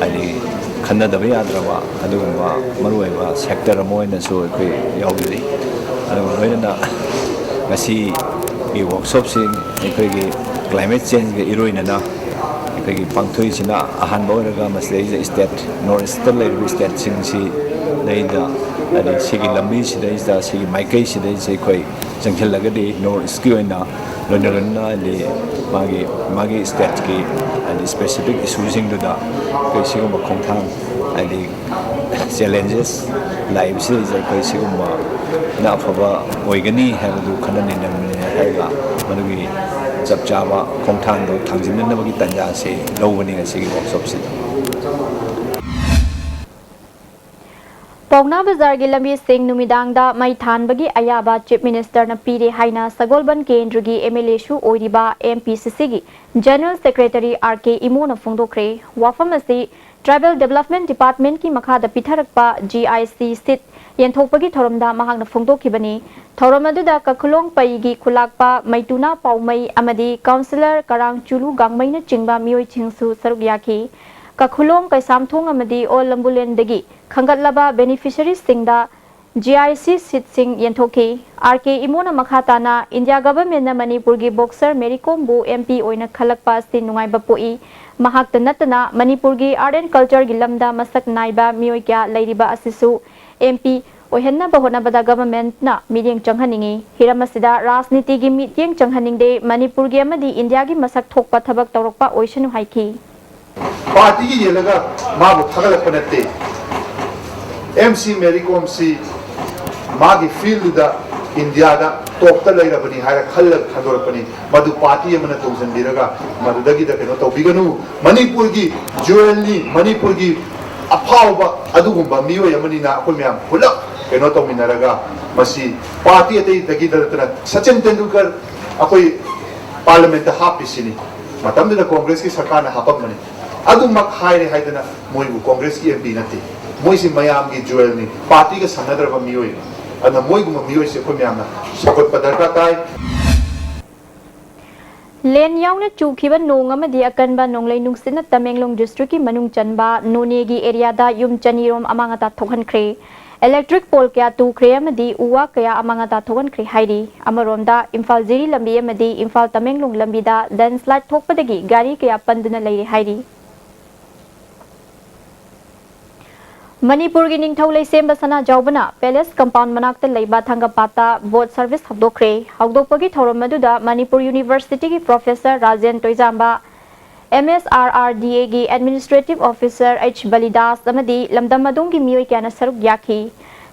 ꯍꯥꯏꯗꯤ ꯈꯟꯅꯗꯕ ꯌꯥꯗ꯭ꯔꯕ ꯑꯗꯨꯒꯨꯝꯕ ꯃꯔꯨꯑꯣꯏꯕ ꯁꯦꯛꯇꯔ ꯑꯃ ꯑꯣꯏꯅꯁꯨ ꯑꯩꯈꯣꯏ ꯌꯥꯎꯖꯔꯤ꯫ ꯑꯗꯨꯒ ꯂꯣꯏꯅꯅ ꯉꯁꯤꯒꯤ ꯋꯥꯔꯛꯁꯣꯞꯁꯤ ꯑꯩꯈꯣꯏꯒꯤ ꯀ꯭ꯂꯥꯏꯃꯦꯠ ꯆꯦꯟꯖꯒ ꯏꯔꯣꯏꯅꯅ ꯑꯩꯈꯣꯏꯒꯤ ꯄꯥꯡꯊꯣꯛꯏꯁꯤꯅ ꯑꯍꯥꯟꯕ ꯑꯣꯏꯔꯒ ꯃꯁꯤꯗꯩꯁꯤꯗ ꯁ꯭ꯇꯦꯠ ꯅꯣꯔꯠ ꯏꯁꯇ ꯂꯩꯔꯤꯕ ꯁ꯭ꯇꯦꯠꯁꯤꯡꯁꯤꯗꯩꯗ ꯍꯥꯏꯗꯤ ꯁꯤꯒꯤ ꯂꯝꯕꯤꯁꯤꯗꯩꯁꯤꯗ ꯁꯤꯒꯤ ꯃꯥꯏꯀꯩꯁꯤꯗꯩꯁꯤꯗ ꯑꯩꯈꯣꯏ ꯆꯪꯁꯤꯜꯂꯒꯗꯤ ꯅꯣꯔꯠ ꯏꯁꯀꯤ ꯑꯣꯏꯅ ꯂꯣꯏꯅ ꯂꯣꯏꯅꯅ ꯍꯥꯏꯗꯤ ꯃꯥꯒꯤ ꯃꯥꯒꯤ ꯁ꯭ꯇꯦꯠꯀꯤ ꯍꯥꯏꯗꯤ ꯁ꯭ꯄꯦꯁꯤꯐꯤꯛ ꯏꯁꯨꯁꯤꯡꯗꯨꯗ ꯑꯩꯈꯣꯏ ꯁꯤꯒꯨꯝꯕ ꯈꯣꯡꯊꯥꯡ ꯍꯥꯏꯗꯤ ꯆꯦꯂꯦꯟꯖꯦꯁ ꯂꯥꯛꯏꯕꯁꯤꯗꯩꯁꯤꯗ ꯑꯩꯈꯣꯏ ꯁꯤꯒꯨꯝꯕꯅ ꯑꯐꯕ ꯑꯣꯏꯒꯅꯤ ꯍꯥꯏꯕꯗꯨ ꯈꯟꯅ ꯅꯩꯅꯕꯅꯤ ꯍꯥꯏꯔꯒ ꯃꯗꯨꯒꯤ ꯆꯞ ꯆꯥꯕ ꯈꯣꯡꯊꯥꯡꯗꯨ ꯊꯥꯡꯖꯤꯟꯅꯅꯕꯒꯤ ꯇꯥꯟꯖꯥ ꯑꯁꯤ ꯂꯧꯕꯅꯤ ꯉꯁꯤꯒꯤ ꯋꯥꯔꯛꯁꯣꯞꯁꯤꯗ꯫ ꯄꯥꯎꯅꯥ ꯕꯖꯥꯔꯒꯤ ꯂꯝꯕꯤꯁꯤꯡ ꯅꯨꯃꯤꯗꯥꯡꯗ ꯃꯩ ꯊꯥꯟꯕꯒꯤ ꯑꯌꯥꯕ ꯆꯤꯐ ꯃꯤꯅꯤꯁꯇꯔꯅ ꯄꯤꯔꯦ ꯍꯥꯏꯅ ꯁꯒꯣꯜꯕꯟ ꯀꯦꯟꯗ꯭ꯔꯒꯤ ꯑꯦꯝ ꯑꯦꯜ ꯑꯦꯁꯨ ꯑꯣꯏꯔꯤꯕ ꯑꯦꯝ ꯄꯤ ꯁꯤ ꯁꯤꯒꯤ ꯖꯦꯅꯔꯦꯜ ꯁꯦꯀ꯭ꯔꯦꯇꯔꯤ ꯑꯥꯔ ꯀꯦ ꯏꯃꯣꯅ ꯐꯣꯡꯗꯣꯛꯈ꯭ꯔꯦ꯫ ꯋꯥꯐꯝ ꯑꯁꯤ ꯇ꯭ꯔꯥꯏꯕꯦꯜ ꯗꯤꯕꯦꯂꯞꯃꯦꯟ ꯗꯤꯄꯥꯔꯠꯃꯦꯟꯠꯀꯤ ꯃꯈꯥꯗ ꯄꯤꯊꯔꯛꯄ ꯖꯤ ꯑꯥꯏ ꯁꯤ ꯁꯤꯠ ꯌꯦꯟꯊꯣꯛꯄꯒꯤ ꯊꯧꯔꯝꯗ ꯃꯍꯥꯛꯅ ꯐꯣꯡꯗꯣꯛꯈꯤꯕꯅꯤ꯫ ꯊꯧꯔꯝ ꯑꯗꯨꯗ ꯀꯈꯨꯂꯣꯡ ꯄꯩꯒꯤ ꯈꯨꯂꯥꯛꯄ ꯃꯩꯇꯨꯅꯥ ꯄꯥꯎꯃꯩ ꯑꯃꯗꯤ ꯀꯥꯎꯟꯁꯤꯂꯔ ꯀꯔꯥꯡ ꯆꯨꯂꯨ ꯒꯥꯡꯃꯩꯅꯆꯤꯡꯕ ꯃꯤꯑꯣꯏꯁꯤꯡꯁꯨ ꯁꯔꯨꯛ ꯌꯥꯈꯤ꯫ ꯀꯈꯨꯂꯣꯡ ꯀꯩꯁꯥꯝꯊꯣꯡ ꯑꯃꯗꯤ ꯑꯣꯜ ꯂꯝꯕꯨꯂꯦꯟꯗꯒꯤ ꯈꯟꯒꯠꯂꯕ ꯕꯦꯅꯤꯐꯤꯁꯔꯤꯁꯤꯡꯗ ꯖꯤ ꯑꯥꯏ ꯁꯤ ꯁꯤꯠꯁꯤꯡ ꯌꯦꯟꯊꯣꯛꯈꯤ꯫ ꯑꯥꯔ ꯀꯦ ꯏꯃꯣꯅ ꯃꯈꯥ ꯇꯥꯅ, ꯏꯟꯗꯤꯌꯥ ꯒꯚꯔꯟꯃꯦꯟꯠꯅ ꯃꯅꯤꯄꯨꯔꯒꯤ ꯕꯣꯛꯁꯔ ꯃꯦꯔꯤ ꯀꯣꯝꯕꯨ ꯑꯦꯝ ꯄꯤ ꯑꯣꯏꯅ ꯈꯜꯂꯛꯄ ꯑꯁꯤ ꯅꯨꯡꯉꯥꯏꯕ ꯄꯣꯛꯏ꯫ ꯃꯍꯥꯛꯇ ꯅꯠꯇꯅ ꯃꯅꯤꯄꯨꯔꯒꯤ ꯑꯥꯔꯠ ꯑꯦꯟ ꯀꯜꯆꯔꯒꯤ ꯂꯝꯗ ꯃꯁꯛ ꯅꯥꯏꯕ ꯃꯤꯑꯣꯏ ꯀꯌꯥ ꯂꯩꯔꯤꯕ ꯑꯁꯤꯁꯨ ꯑꯦꯝ ꯄꯤ ꯑꯣꯏꯍꯟꯅꯕ ꯍꯣꯠꯅꯕꯗ ꯒꯚꯔꯟꯃꯦꯟꯠꯅ ꯃꯤꯠꯌꯦꯡ ꯆꯪꯍꯟꯅꯤꯡꯏ꯫ ꯍꯤꯔꯝ ꯑꯁꯤꯗ ꯔꯥꯖꯅꯤꯇꯤꯒꯤ ꯃꯤꯠꯌꯦꯡ ꯆꯪꯍꯟꯅꯤꯡꯗꯦ, ꯃꯅꯤꯄꯨꯔꯒꯤ ꯑꯃꯗꯤ ꯏꯟꯗꯤꯌꯥꯒꯤ ꯃꯁꯛ ꯊꯣꯛꯄ ꯊꯕꯛ ꯇꯧꯔꯛꯄ ꯑꯣꯏꯁꯅꯨ ꯍꯥꯏꯈꯤ꯫ ꯄꯥꯔꯇꯤꯒꯤ ꯌꯦꯜꯂꯒ ꯃꯥꯕꯨ ꯊꯥꯒꯠꯂꯛꯄ ꯅꯠꯇꯦ꯫ ꯑꯦꯝ ꯁꯤ ꯃꯦꯔꯤ ꯀꯣꯝꯁꯤ ꯃꯥꯒꯤ ꯐꯤꯜꯗꯨꯗ ꯏꯟꯗꯤꯌꯥꯗ ꯇꯣꯞꯇ ꯂꯩꯔꯕꯅꯤ ꯍꯥꯏꯔ ꯈꯜꯂꯒ ꯈꯟꯗꯣꯔꯛꯄꯅꯤ꯫ ꯃꯗꯨ ꯄꯥꯔꯇꯤ ꯑꯃꯅ ꯇꯣꯡꯁꯤꯟꯕꯤꯔꯒ ꯃꯗꯨꯗꯒꯤꯗ ꯀꯩꯅꯣ ꯇꯧꯕꯤꯒꯅꯨ꯫ ꯃꯅꯤꯄꯨꯔꯒꯤ ꯖꯨꯋꯦꯜꯅꯤ, ꯃꯅꯤꯄꯨꯔꯒꯤ ꯑꯐꯥꯎꯕ ꯑꯗꯨꯒꯨꯝꯕ ꯃꯤꯑꯣꯏ ꯑꯃꯅꯤꯅ ꯑꯩꯈꯣꯏ ꯃꯌꯥꯝ ꯄꯨꯂꯞ ꯀꯩꯅꯣ ꯇꯧꯃꯤꯟꯅꯔꯒ ꯃꯁꯤ ꯄꯥꯔꯇꯤ ꯑꯇꯩꯗꯒꯤꯗ ꯅꯠꯇꯅ ꯁꯆꯤꯟ ꯇꯦꯟꯗꯨꯜꯀꯔ ꯑꯩꯈꯣꯏ ꯄꯥꯔꯂꯤꯌꯥꯃꯦꯟꯠꯇ ꯍꯥꯞꯄꯤꯁꯤꯅꯤ꯫ ꯃꯇꯝꯗꯨꯗ ꯀꯣꯡꯒ꯭ꯔꯦꯁꯀꯤ ꯁꯔꯀꯥꯔꯅ ꯍꯥꯞꯄꯝꯕꯅꯤ꯫ ꯑꯗꯨꯃꯛ ꯍꯥꯏꯔꯦ ꯍꯥꯏꯗꯅ ꯃꯣꯏꯕꯨ ꯀꯣꯡꯒ꯭ꯔꯦꯁꯀꯤ ꯑꯦꯝ ꯄꯤ ꯅꯠꯇꯦ꯫ ꯃꯣꯏꯁꯤ ꯃꯌꯥꯝꯒꯤ ꯖꯨꯋꯦꯜꯅꯤ꯫ ꯄꯥꯔꯇꯤꯒ ꯁꯝꯅꯗ꯭ꯔꯕ ꯃꯤꯑꯣꯏ꯫ ꯑꯗꯨꯅ ꯃꯣꯏꯒꯨꯝꯕ ꯃꯤꯑꯣꯏꯁꯦ ꯑꯩꯈꯣꯏ ꯃꯌꯥꯝꯅ ꯁꯧꯒꯠꯄ ꯗꯔꯀꯥꯔ ꯇꯥꯏ꯫ ꯂꯦꯟ ꯌꯥꯎꯅ ꯆꯨꯈꯤꯕ ꯅꯣꯡ ꯑꯃꯗꯤ ꯑꯀꯟꯕ ꯅꯣꯡꯂꯩ ꯅꯨꯡꯁꯤꯠꯅ ꯇꯃꯦꯡꯂꯣꯡ ꯗꯤꯁꯇ꯭ꯔꯤꯛꯀꯤ ꯃꯅꯨꯡ ꯆꯟꯕ ꯅꯣꯅꯦꯒꯤ ꯑꯦꯔꯤꯌꯥꯗ ꯌꯨꯝ ꯆꯅꯤꯔꯣꯝ ꯑꯃꯥꯡ ꯑꯇꯥ ꯊꯣꯛꯍꯟꯈ꯭ꯔꯦ꯫ ꯏꯂꯦꯛꯇ꯭ꯔꯤꯛ ꯄꯣꯜ ꯀꯌꯥ ꯇꯨꯈ꯭ꯔꯦ ꯑꯃꯗꯤ ꯎ ꯋꯥ ꯀꯌꯥ ꯑꯃꯥꯡ ꯑꯇꯥ ꯊꯣꯛꯍꯟꯈ꯭ꯔꯦ ꯍꯥꯏꯔꯤ꯫ ꯑꯃꯔꯣꯝꯗ ꯏꯝꯐꯥꯜ ꯖꯤꯔꯤ ꯂꯝꯕꯤ ꯑꯃꯗꯤ ꯏꯝꯐꯥꯜ ꯇꯃꯦꯡꯂꯣꯡ ꯂꯝꯕꯤꯗ ꯂꯦꯟꯁ꯭ꯂꯥꯏꯗ ꯊꯣꯛꯄꯗꯒꯤ ꯒꯥꯔꯤ ꯀꯌꯥ ꯄꯟꯗꯨꯅ ꯂꯩꯔꯦ ꯍꯥꯏꯔꯤ꯫ ꯃꯅꯤꯄꯨꯔꯒꯤ ꯅꯤꯡꯊꯧ ꯂꯩꯁꯦꯝꯕ ꯁꯅꯥꯖꯥꯎꯕꯅ ꯄꯦꯂꯦꯁ ꯀꯝꯄꯥꯎꯟ ꯃꯅꯥꯛꯇ ꯂꯩꯕ ꯊꯥꯡꯒꯄꯥꯠꯇ ꯕꯣꯠ ꯁꯔꯚꯤꯁ ꯍꯧꯗꯣꯛꯈ꯭ꯔꯦ꯫ ꯍꯧꯗꯣꯛꯄꯒꯤ ꯊꯧꯔꯝ ꯑꯗꯨꯗ ꯃꯅꯤꯄꯨꯔ ꯌꯨꯅꯤꯚꯔꯁꯤꯇꯤꯒꯤ ꯄ꯭ꯔꯣꯐꯦꯁꯔ ꯔꯥꯖꯦꯟ ꯇꯣꯏꯖꯥꯝꯕ, ꯑꯦꯝ ꯑꯦꯁ ꯑꯥꯔ ꯑꯥꯔ ꯗꯤ ꯑꯦꯒꯤ ꯑꯦꯗꯃꯤꯅꯤꯁꯇ꯭ꯔꯦꯇꯤꯚ ꯑꯣꯐꯤꯁꯔ ꯑꯩꯆ ꯕꯂꯤꯗꯥꯁ ꯑꯃꯗꯤ ꯂꯝꯗꯝ ꯑꯗꯣꯝꯒꯤ ꯃꯤꯑꯣꯏ ꯀꯌꯥꯅ ꯁꯔꯨꯛ ꯌꯥꯈꯤ꯫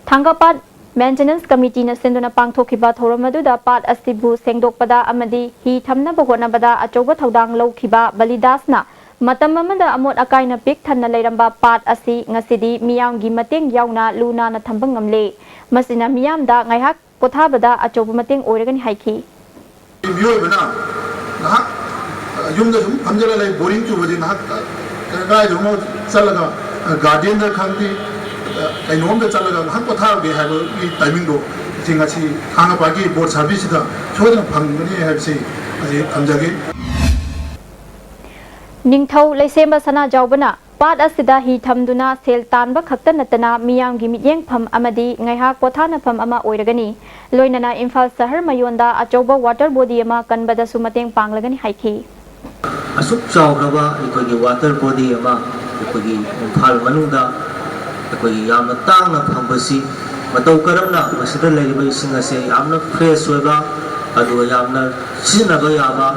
ꯊꯥꯡꯒꯄꯥꯠ ꯃꯦꯟꯇꯦꯅꯦꯟꯁ ꯀꯃꯤꯇꯤꯅ ꯁꯤꯟꯗꯨꯅ ꯄꯥꯡꯊꯣꯛꯈꯤꯕ ꯊꯧꯔꯝ ꯑꯗꯨꯗ ꯄꯥꯠ ꯑꯁꯤꯕꯨ ꯁꯦꯡꯗꯣꯛꯄꯗ ꯑꯃꯗꯤ ꯍꯤ ꯊꯝꯅꯕ ꯍꯣꯠꯅꯕꯗ ꯑꯆꯧꯕ ꯊꯧꯗꯥꯡ ꯂꯧꯈꯤꯕ ꯕꯂꯤꯗꯥꯁꯅ ꯃꯇꯝ ꯑꯃꯗ ꯑꯃꯣꯠ ꯑꯀꯥꯏꯅ ꯄꯤꯛ ꯊꯟꯅ ꯂꯩꯔꯝꯕ ꯄꯥꯠ ꯑꯁꯤ ꯉꯁꯤꯗꯤ ꯃꯤꯌꯥꯝꯒꯤ ꯃꯇꯦꯡ ꯌꯥꯎꯅ ꯂꯨ ꯅꯥꯟꯅ ꯊꯝꯕ ꯉꯝꯂꯦ꯫ ꯃꯁꯤꯅ ꯃꯤꯌꯥꯝꯗ ꯉꯥꯏꯍꯥꯛ ꯄꯣꯊꯥꯕꯗ ꯑꯆꯧꯕ ꯃꯇꯦꯡ ꯑꯣꯏꯔꯒꯅꯤ ꯍꯥꯏꯈꯤ꯫ ꯃꯤꯑꯣꯏꯕꯅ ꯉꯥꯏꯍꯥꯛ ꯌꯨꯝꯗ ꯁꯨꯝ ꯐꯝꯖꯤꯜꯂ ꯂꯩ, ꯕꯣꯔꯤꯡ ꯆꯨꯕꯁꯤ ꯉꯥꯏꯍꯥꯛ ꯀꯗꯥꯏꯗꯅꯣ ꯆꯠꯂꯒ, ꯒꯥꯔꯗꯦꯟꯗ ꯈꯪꯗꯦ, ꯀꯩꯅꯣꯝꯗ ꯆꯠꯂꯒ ꯉꯥꯏꯍꯥꯛ ꯄꯣꯊꯥꯔꯨꯒꯦ ꯍꯥꯏꯕꯒꯤ ꯇꯥꯏꯃꯤꯡꯗꯣ ꯁꯤ ꯉꯁꯤ ꯊꯥꯡꯒꯄꯥꯠꯀꯤ ꯕꯣꯠ ꯁꯥꯔꯚꯤꯁꯁꯤꯗ ꯁꯣꯏꯗꯅ ꯐꯪꯒꯅꯤ ꯍꯥꯏꯕꯁꯤ ꯑꯁꯤ ꯊꯝꯖꯒꯦ꯫ ꯅꯤꯡꯊꯧ ꯂꯩꯁꯦꯝꯕ ꯁꯅꯥꯖꯥꯎꯕꯅ ꯄꯥꯠ ꯑꯁꯤꯗ ꯍꯤ ꯊꯝꯗꯨꯅ ꯁꯦꯜ ꯇꯥꯟꯕ ꯈꯛꯇ ꯅꯠꯇꯅ ꯃꯤꯌꯥꯝꯒꯤ ꯃꯤꯠꯌꯦꯡꯐꯝ ꯑꯃꯗꯤ ꯉꯥꯏꯍꯥꯛ ꯄꯣꯊꯥꯅꯐꯝ ꯑꯃ ꯑꯣꯏꯔꯒꯅꯤ꯫ ꯂꯣꯏꯅꯅ ꯏꯝꯐꯥꯜ ꯁꯍꯔ ꯃꯌꯣꯟꯗ ꯑꯆꯧꯕ water body ꯑꯃ ꯀꯟꯕꯗꯁꯨ ꯃꯇꯦꯡ ꯄꯥꯡꯂꯒꯅꯤ ꯍꯥꯏꯈꯤ꯫ ꯑꯁꯨꯛ ꯆꯥꯎꯈ꯭ꯔꯕ ꯑꯩꯈꯣꯏꯒꯤ water body ꯑꯃ ꯑꯩꯈꯣꯏꯒꯤ ꯏꯝꯐꯥꯜ ꯃꯅꯨꯡꯗ ꯑꯩꯈꯣꯏꯒꯤ ꯌꯥꯝꯅ ꯇꯥꯡꯅ ꯐꯪꯕꯁꯤ ꯃꯇꯧ ꯀꯔꯝꯅ ꯃꯁꯤꯗ ꯂꯩꯔꯤꯕ ꯏꯁꯤꯡ ꯑꯁꯦ ꯌꯥꯝꯅ fresh ꯑꯣꯏꯕ, ꯑꯗꯨꯒ ꯌꯥꯝꯅ ꯁꯤꯖꯤꯟꯅꯕ ꯌꯥꯕ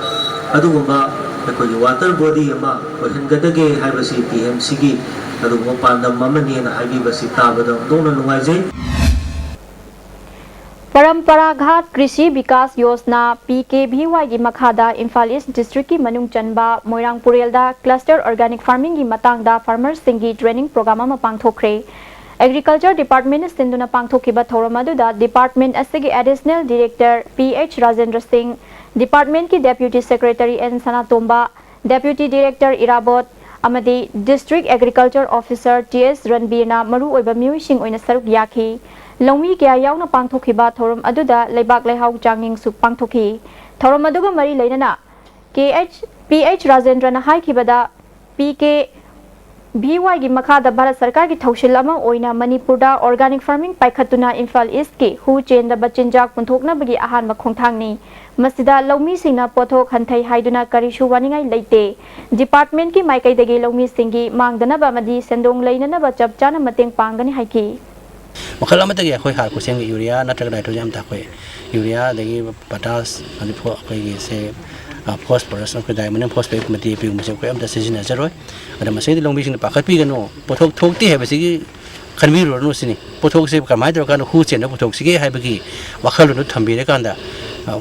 ꯑꯗꯨꯒꯨꯝꯕ ꯑꯩꯈꯣꯏꯒꯤ water body ꯑꯃ ꯑꯣꯏꯍꯟꯒꯗꯒꯦ ꯍꯥꯏꯕꯁꯤ ꯇꯤ ꯑꯦꯝ ꯁꯤꯒꯤ ꯑꯗꯨꯒꯨꯝꯕ ꯄꯥꯟꯗꯝ ꯑꯃꯅꯤꯅ ꯍꯥꯏꯕꯤꯕꯁꯤ ꯇꯥꯕꯗ ꯑꯣꯟꯊꯣꯛꯅ ꯅꯨꯡꯉꯥꯏꯖꯩ꯫ Paramparagat Krishi Vikas Yojana, P K V ꯋꯥꯏꯒꯤ ꯃꯈꯥꯗ ꯏꯝꯐꯥꯜ ꯏꯁ ꯗꯤꯁꯇ꯭ꯔꯤꯛꯀꯤ ꯃꯅꯨꯡ ꯆꯟꯕ ꯃꯣꯏꯔꯥꯡ ꯄꯨꯔꯦꯜꯗ cluster organic farmingꯒꯤ ꯃꯇꯥꯡꯗ farmerꯁꯤꯡꯒꯤ training program ꯑꯃ ꯄꯥꯡꯊꯣꯛꯈ꯭ꯔꯦ꯫ Agriculture Departmentꯅ ꯁꯤꯟꯗꯨꯅ ꯄꯥꯡꯊꯣꯛꯈꯤꯕ ꯊꯧꯔꯝ ꯑꯗꯨꯗ department ꯑꯁꯤꯒꯤ additional director P H Rajendra Singh, departmentꯀꯤ deputy secretary N Sanatomba, deputy director Irabot ꯑꯃꯗꯤ district agriculture officer T S ꯔꯟꯕꯤꯔꯅ ꯃꯔꯨꯑꯣꯏꯕ ꯃꯤꯑꯣꯏꯁꯤꯡ ꯑꯣꯏꯅ ꯁꯔꯨꯛ ꯌꯥꯈꯤ꯫ ꯂꯧꯃꯤ ꯀꯌꯥ ꯌꯥꯎꯅ ꯄꯥꯡꯊꯣꯛꯈꯤꯕ ꯊꯧꯔꯝ ꯑꯗꯨꯗ ꯂꯩꯕꯥꯛ ꯂꯩꯍꯥꯎ ꯆꯥꯡꯌꯦꯡꯁꯨ ꯄꯥꯡꯊꯣꯛꯈꯤ꯫ ꯊꯧꯔꯝ ꯑꯗꯨꯒ ꯃꯔꯤ ꯂꯩꯅꯅ ꯀꯦ ꯑꯩꯆ, ꯄꯤ ꯑꯩꯆ ꯔꯥꯖꯦꯟꯗ꯭ꯔꯅ ꯍꯥꯏꯈꯤꯕꯗ, ꯄꯤ ꯀꯦ ꯚꯤ ꯋꯥꯏꯒꯤ ꯃꯈꯥꯗ ꯚꯥꯔꯠ ꯁꯔꯀꯥꯔꯒꯤ ꯊꯧꯁꯤꯜ ꯑꯃ ꯑꯣꯏꯅ ꯃꯅꯤꯄꯨꯔꯗ organic farming ꯄꯥꯏꯈꯠꯇꯨꯅ ꯏꯝꯐꯥꯜ ꯏꯁꯀꯤ ꯍꯨ ꯆꯦꯟꯗꯕ ꯆꯤꯟꯖꯥꯛ ꯄꯨꯊꯣꯛꯅꯕꯒꯤ ꯑꯍꯥꯟꯕ ꯈꯣꯡꯊꯥꯡꯅꯤ꯫ ꯃꯁꯤꯗ ꯂꯧꯃꯤꯁꯤꯡꯅ ꯄꯣꯠꯊꯣꯛ ꯍꯟꯊꯩ ꯍꯥꯏꯗꯨꯅ ꯀꯔꯤꯁꯨ ꯋꯥꯅꯤꯡꯉꯥꯏ ꯂꯩꯇꯦ꯫ Departmentꯀꯤ ꯃꯥꯏꯀꯩꯗꯒꯤ ꯂꯧꯃꯤꯁꯤꯡꯒꯤ ꯃꯥꯡꯗꯅꯕ ꯑꯃꯗꯤ ꯁꯦꯟꯗꯣꯡ ꯂꯩꯅꯅꯕ ꯆꯞ ꯆꯥꯅ ꯃꯇꯦꯡ ꯄꯥꯡꯒꯅꯤ ꯍꯥꯏꯈꯤ꯫ ꯃꯈꯜ ꯑꯃꯠꯇꯒꯤ ꯑꯩꯈꯣꯏ ꯍꯥꯔ ꯈꯨꯠꯁꯦꯝꯒꯤ ꯌꯨꯔꯤꯌꯥ ꯅꯠꯇ꯭ꯔꯒ ꯅꯥꯏꯇ꯭ꯔꯣꯖꯦꯟ ꯑꯃꯠꯇ ꯑꯩꯈꯣꯏ ꯌꯨꯔꯤꯌꯥ, ꯑꯗꯒꯤ ꯄꯣꯇꯥꯁ, ꯑꯗꯩ ꯐꯣ-, ꯑꯩꯈꯣꯏꯒꯤ ꯁꯦ, ꯑ, ꯐꯣꯁꯐꯔꯁ, ꯑꯩꯈꯣꯏ ꯗꯥꯏꯃꯣꯅꯤꯌꯝ ꯐꯣꯁꯐꯦꯠꯀꯨꯝꯕ, ꯗꯤ ꯑꯦ ꯄꯤꯒꯨꯝꯕꯁꯦ ꯑꯩꯈꯣꯏ ꯑꯝꯇ ꯁꯤꯖꯤꯟꯅꯖꯔꯣꯏ꯫ ꯑꯗ ꯃꯁꯤꯗꯤ ꯂꯧꯃꯤꯁꯤꯡꯅ ꯄꯥꯈꯠꯄꯤꯒꯅꯨ, ꯄꯣꯠꯊꯣꯛ ꯊꯣꯛꯇꯦ ꯍꯥꯏꯕꯁꯤꯒꯤ ꯈꯟꯕꯤꯔꯨꯔꯅꯨ ꯁꯤꯅꯤ꯫ ꯄꯣꯠꯊꯣꯛꯁꯦ ꯀꯃꯥꯏꯅ ꯇꯧꯔꯀꯥꯟꯗ ꯍꯨ ꯆꯦꯟꯅ ꯄꯨꯊꯣꯛꯁꯤꯒꯦ ꯍꯥꯏꯕꯒꯤ ꯋꯥꯈꯜꯂꯣꯟꯗꯨ ꯊꯝꯕꯤꯔꯀꯥꯟꯗ, ꯑ,